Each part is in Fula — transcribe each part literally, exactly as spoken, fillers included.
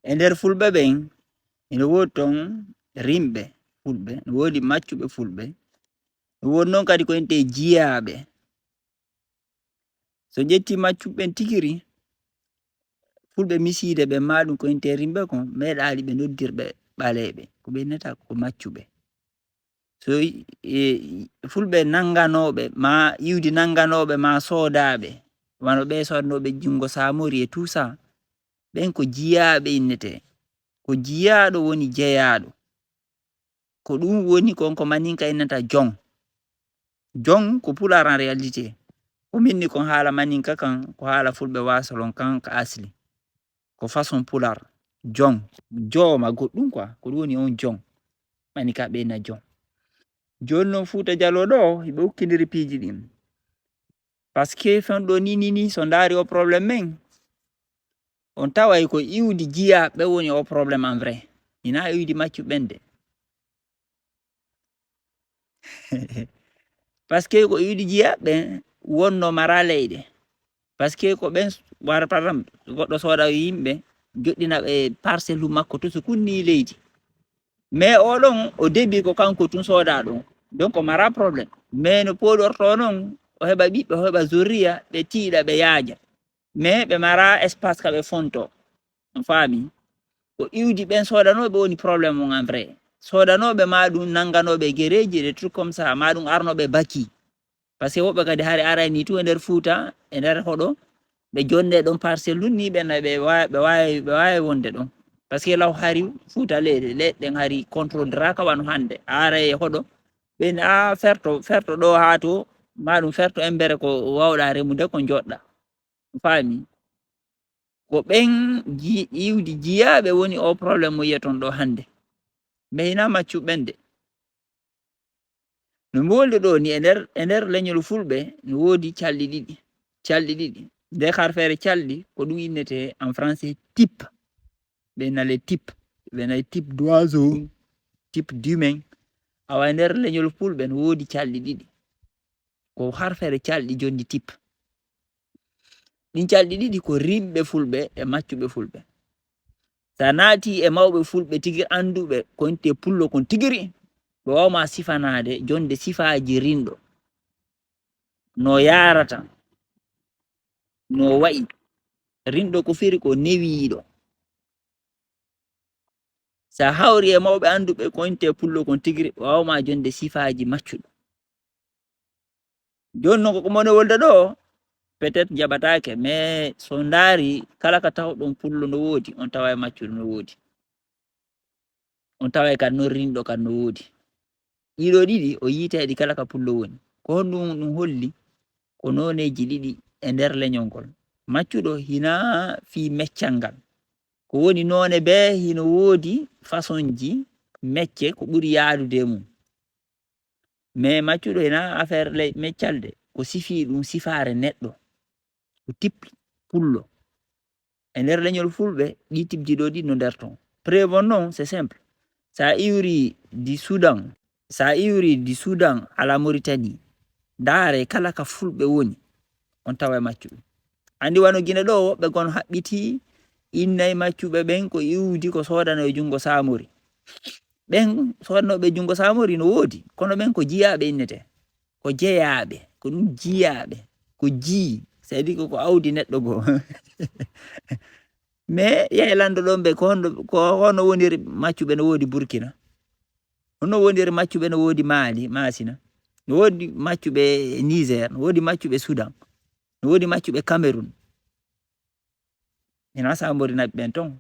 E nder fulɓe ɓen, ene woodi ton rimɓe fulɓe, no woodi maccuɓe fulɓe, no woodi noon kadi ko ente jiyaaɓe. So ƴetti maccuɓe ɓen tigiri, fulɓe misiide ɓe maa ɗum ko ente rimɓe kon, meeɗaali ɓe noddirɓe ɓaleeɓe. Ko ɓe innata ko maccuɓe. So, e, fulɓe nannganooɓe, maa iwdi nannganooɓe, maa soodaaɓe, wano ɓe soodnooɓe junngo Saamori e tout ça, ɓen ko jiyaaɓe innetee. Ko jiyaaɗo woni jeyaaɗo. Ko ɗum woni kon ko maninka innata jon. Jon ko pulaar en réalité. Ko min ni kon haala maninka kan, ko haala fulɓe waasolon kan ka asli. Ko façon pulaar. Jon. Jooma goɗɗum quoi. Ko ɗum woni on jon. Maninka ɓe na jon. Jooni noon Fuuta Jaloo ɗo, hiɓe ukkindiri piiji ɗin. Parce que fen ɗo ni, ni, ni, so ndaari o problème men, on taway ko iwdi jiyaaɓe woni o problème en vrai. Ina iwdi maccu ɓen de. Parce que ko iwdi jiyaaɓe wonno mara leyɗe. Parce que ko ɓen wara, par exemple, goɗɗo sooda yimɓe, joɗɗina ɓe parcelle makko to so kunni leydi. Mais oɗon, o debi ko kanko tun sooda ɗon. Donc, o mara problème. Mais no pooɗorto noon, o heɓa ɓiɓɓe, o heɓa zurriya, ɓe tiiɗa, ɓe yaaja. Mais ɓe mara espace ka ɓe fonto. On faami? Ko iwdi ɓen soodanooɓe woni problème on en vrai. Soodanooɓe ma ɗum nannganooɓe gereeji, des trucs comme ça, ma ɗum arnooɓe baki. Parce que woɓɓe kadi hari arayni tun e nder Fuuta, e nder hoɗo, ɓe jonne ɗon parcelle ɗum ni ɓe na-, ɓe wa-, ɓe waawi, ɓe waawi wonde ɗon. Parce que law hari Fuuta leyɗe, leyɗe ɗen hari contrôle raka wano hannde. A aray e hoɗo, ɓen a ferto, ferto ɗo haa to, ma ɗum ferto embere ko wawɗa remude ko joɗɗa. Faami? Ko ɓen ji-, iwdi jiyaaɓe woni o problème mo yiyaton ɗo hannde. Mais hina maccu ɓen de. No mbolde ɗo ni e nder, e nder leñol fulɓe, no woodi calɗi ɗiɗi. Calɗi ɗiɗi. Nde harfeere calɗi, ko ɗum innete en français type. Ɓe na les types. Ɓe na type d'oiseau, type d'humain. Awa e nder leñol fulɓe, no woodi calɗi ɗiɗi. Ko harfeere calɗi jonni type. Ɗin calɗi ɗiɗi ko rimɓe fulɓe e maccuɓe fulɓe. Sa naati e mawɓe fulɓe tigi annduɓe ko inte pullo kon tigiri, ɓe wawma sifanaade jonde sifaaji rinɗo. No yaarata, no wa'i. Rinɗo ko firi ko newiiɗo. Sa hawri e mawɓe annduɓe ko inte pullo kon tigiri, ɓe wawma jonde sifaaji maccuɗo. Jooni non ko ko mone wolde ɗo, peut-être jaɓataake, mais so ndaari kala ka tawɗon pullo no woodi, on tawa e maccuɗo no woodi. On tawa e kan non rinɗo kan no woodi. Ɗiɗo ɗiɗi o yiitayɗi kala ka pullo woni. Ko honɗum ɗum holli? Ko nooneeji ɗiɗi e nder leñol ngol. Maccuɗo hina fii meccal ngal. Ko woni noone bee hino woodi façonji mecce ko ɓuri yaadude e mum. Mais maccuɗo hina affaire ley meccal de, ko sifii ɗum sifaare neɗɗo. Ko type pullo. E nder leñol fulɓe, ɗi typeji ɗo ɗi no nder ton. Preuve on non, c'est simple. Sa iwri du Soudan, sa iwri du Soudan à la Mauritanie, ndaare kala ka fulɓe woni, on tawa e maccuɓe. Anndi wano Gine ɗo, woɓɓe gon haɓɓiti innay maccuɓe ɓen ko iwdi ko soodano e junngo Saamori. Ɓen soodnooɓe junngo Saamori no woodi, kono ɓen ko jiyaaɓe innete. Ko jeyaaɓe, ko ɗum jiyaaɓe, ko jii, c'est-à-dire ko, ko awdi neɗɗo goo. Mais yahe lanndo ɗon ɓe, ko honno, ko honno woniri maccuɓe no woodi Burkina? Honno woniri maccuɓe no woodi Mali, Masina? No woodi maccuɓe Niger, no woodi maccuɓe Soudan, no woodi maccuɓe Cameroun. Hina Saamori naɓi ɓen ton.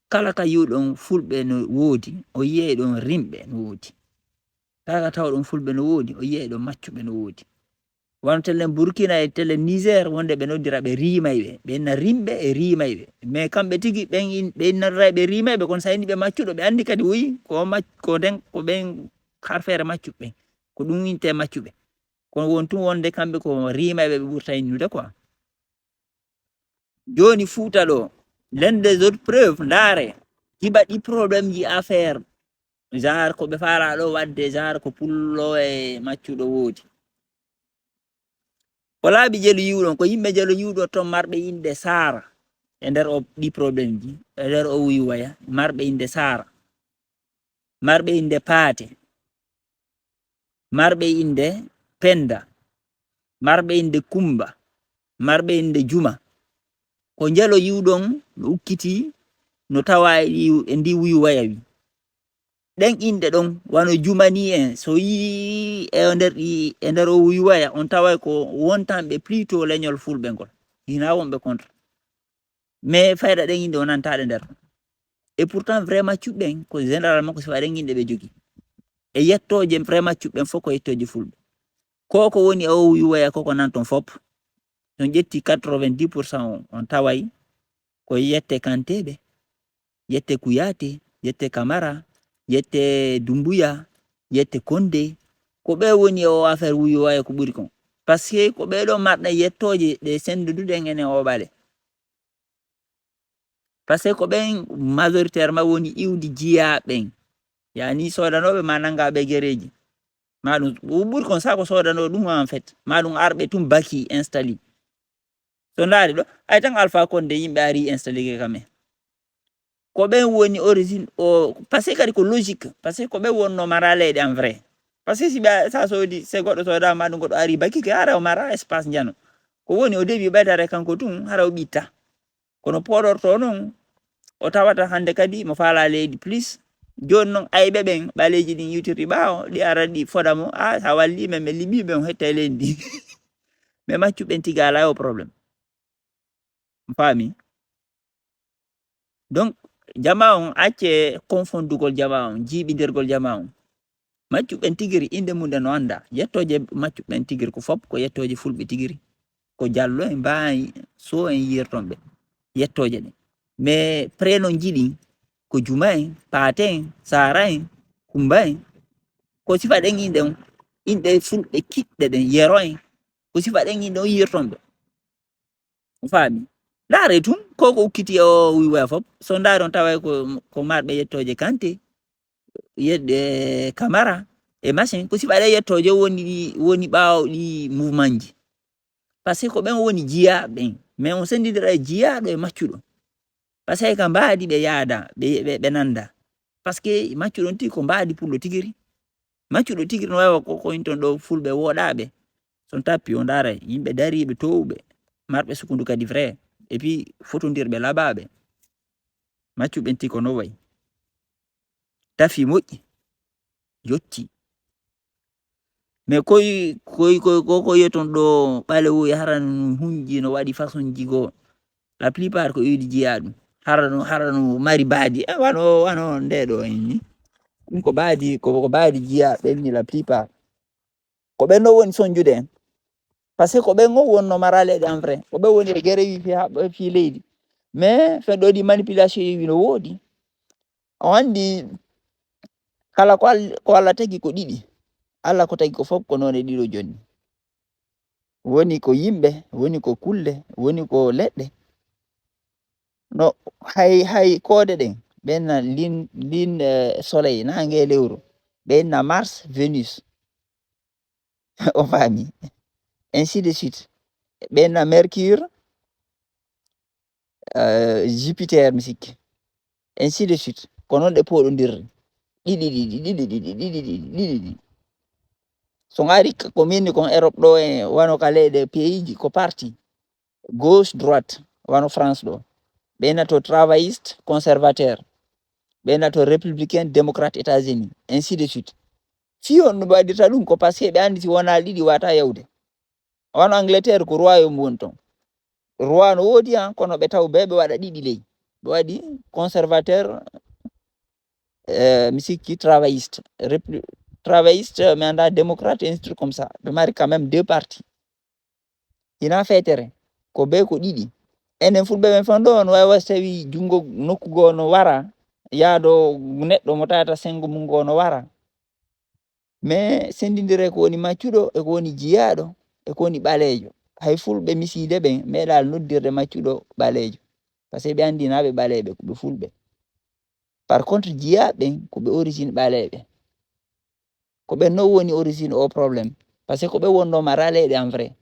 Kala ka yi'uɗon fulɓe no woodi, o yi'ay ɗon rimɓe no woodi. Kala ka tawɗon fulɓe no woodi, o yi'ay ɗon maccuɓe no woodi. Wano tellen Burkina e tellen Niger, wonde ɓe noddira ɓe riimayɓe. Ɓe na rimɓe e riimayɓe. Mais kamɓe tigi, ɓen in-, ɓe innoriray ɓe riimayɓe, kono sa inni ɓe maccuɗo, ɓe anndi kadi, wuyi, ko mac-, ko nden, ko ɓen harfeere maccuɓe ɓen. Ko ɗum inte maccuɓe. Kono won tun wonde kamɓe ko riimayɓe ɓe ɓurta innude quoi. Jooni Fuuta ɗo, l'une des autres preuves, ndaare, hiɓa ɗi problème ji affaire, genre ko ɓe faala ɗo waɗde, genre ko pullo e maccuɗo woodi. Ko laabi jelu yi'uɗon, ko yimɓe jelu yi'uɗon ton marɓe inɗe Saara. e nder o ɗi problème ji, e nder o wuyu waya, marɓe innde Saara, marɓe innde Paate, marɓe innde Pennda, marɓe innde Kummba, marɓe innde Juma. Ko njelo yiwɗon no ukkiti, no tawa e ɗi, e ndi wuyu waya wi. Ɗen inɗe ɗon, wano Juma ni en, so yii e nder ɗi, e nder o wuyu waya, on taway ko wontanɓe plutôt leñol Fulɓe ngol. Hina wonɓe contre. Mais fayda ɗen inɗe o nantaɗe nder. Et pourtant, vraiment, cuɓɓen ko généralement ko sifa ɗen inɗe ɓe jogi. E yettooje vraiment cuɓɓen fof ko yettooje Fulɓe. Ko ko woni e o wuyu waya ko ko nan ton fop. So on ƴetti quatre-vingt-dix pour cent on, on taway ko yette Kanteeɓe, yette Kuyaate, yette Kamara, yette Dumbuya, yette Konde. Ko ɓe woni e o affaire wuyu waya ko ɓuri kon. Parce que ko ɓe ɗo marɗen yettooje ɗe sennduduɗen enen o ɓale. Parce que ko ɓen majoritairement woni iwdi jiya ɓen. Yani soodanooɓe ma nanga ɓe gereji. Ma ɗum, ɓuri kon sa ko soodanoo ɗum en fait. Ma ɗum arɓe tum baki installé. So ndaari ɗo, ay tan Alpha Condé yimɓe ari installé ke kam en. Ko ɓen woni origine o, parce que kadi ko logique, parce que ko ɓe wonno mara leyɗe en vrai. Parce que si ɓe, sa soodi, se goɗɗo soodama ɗum goɗɗo ari baki ke, hara o mara espace njano. Ko woni o dewi ɓeytare kanko tun, hara o ɓitta. Kono pooɗorto noon, o tawata hannde kadi mo faala leydi plus. Jooni noon ayɓe ɓen, ɓaleeji ɗin iwtirɗi ɓaawo, ɗi ara ɗi foda mo, a, sa walli men, men liɓi ɓe, on hettay leydi ndi. Mais maccu ɓen tiga ala o problème. On faami? Donc, jama on, acce confondugol jama on, jiiɓindirgol jama on. Maccu ɓen tigiri, innde mum ɗen no annda. Yettooje maccu ɓen tigiri, ko fop ko yettooje Fulɓe tigiri. Ko Jallo en, Ba en, So en yiyirton ɓe. Yettooje ɗen. Mais prénom ji ɗin, ko Juma en, Paate en, Saara en, Kumba en. Ko sifa ɗen inɗe on, inɗe Fulɓe kiɗɗe ɗen, Yero en. Ko sifa ɗen inɗe on yiyirton ɓe. On faami? Ndaare tun, ko ko ukkiti e o wiwaya fop. So ndaari on taway ko, ko marɓe yettooje Kante, yedde Kamara, e machin. Ko sifa ɗe yettooje woni ɗi, woni ɓaawo ɗi mouvement ji. Parce que ko ɓen woni jiyaaɓe ɓen. Mais on senndindira e jiyaaɗo e maccuɗo. Parce que ka mbaadi ɓe yaada, ɓe, ɓe, ɓe nannda. Parce que maccuɗo on tigi ko mbaadi pullo tigiri. Maccuɗo tigiri no wawa ko, ko inton ɗo Fulɓe woɗaaɓe. So on tappi, on ndaara yimɓe dariiɓe, toowuɓe, marɓe sukundu kadi vrai. Et puis, fotondirɓe labaaɓe. Maccu ɓen tigi ko no wayi. Tafi moƴƴi. Yotti. Mais koy, koy, koy, ko, ko yeton ɗo ɓalewoy hara no hunji no waɗi façon ji goo. La plupart ko iwdi jiya ɗum. Hara no, hara no mari baadi. Eh, wano, wano nde ɗo en ni. Ɗum ko baadi, ko, ko baadi jiya ɓen ni la plupart. Ko ɓen ɗo woni sonjude en. Parce que ko ɓen on wonno mara leyɗe en vrai. Ko ɓen woni e gerewi fi ha, fi leydi. Mais fen ɗo ɗi manipulation yewi no woodi. On anndi kala ko Al-, ko Allah tagi ko ɗiɗi. Allah ko tagi ko fof ko noone ɗiɗo jonni. Woni ko yimɓe, woni ko kulle, woni ko leɗɗe. No hay, hay koode ɗen, ɓen na lin, lin, eh, soleil, naange e lewru. Ɓen na Mars, Venus. O faami. Ainsi de suite. Ɓen na Mercure, eh, Jupiter, mi sikki. Ainsi de suite. Ko noon ɗe pooɗondirri. Ɗiɗi, ɗiɗi, ɗiɗi, ɗiɗi, ɗiɗi, ɗiɗi, ɗiɗi, ɗiɗi. So ngaari ko minni kon Europe ɗo e wano ka leyɗe pays ji ko parti. Gauche, droite, wano France ɗo. Ɓen na to travailliste, conservateur. Ɓen na to républicain, démocrate, États-Unis. Ainsi de suite. Fii on no mbaɗirta ɗum ko parce que ɓe anndi si wonaa ɗiɗi wata yawde. Wano Angleterre ko royaume woni ton. Roi no woodi han, kono ɓe taw ɓe, ɓe waɗa ɗiɗi ley. Ɓe waɗi conservateur, eh, mi sikki travailliste. Répli-, travailliste, mi annda démocrate, et un truc comme ça. Ɓe mari quand même deux partis. Hina feetere. Ko ɓe ko ɗiɗi. Enen Fulɓe ɓen fan ɗo, no wawi wasi tawi junngo nokku goo no wara, yaado neɗɗo mo tawata senngo mum ngoo no wara. Mais senndindire ko woni maccuɗo e ko woni jiyaaɗo e ko woni ɓaleejo. Hay Fulɓe misiide ɓen meeɗaali noddirde maccuɗo ɓaleejo. Parce que ɓe anndi na ɓe ɓaleeɓe, ko ɓe Fulɓe. Par contre, jiyaaɓe ɓen ko ɓe origine ɓaleeɓe. Ko ɓen no woni origine o problème. Parce que ko ɓe wonno mara leyɗe en vrai.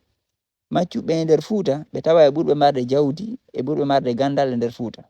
Maccuɓe e nder Fuuta, ɓe tawa e ɓurɓe marde jawdi, e ɓurɓe marde ganndal e nder Fuuta.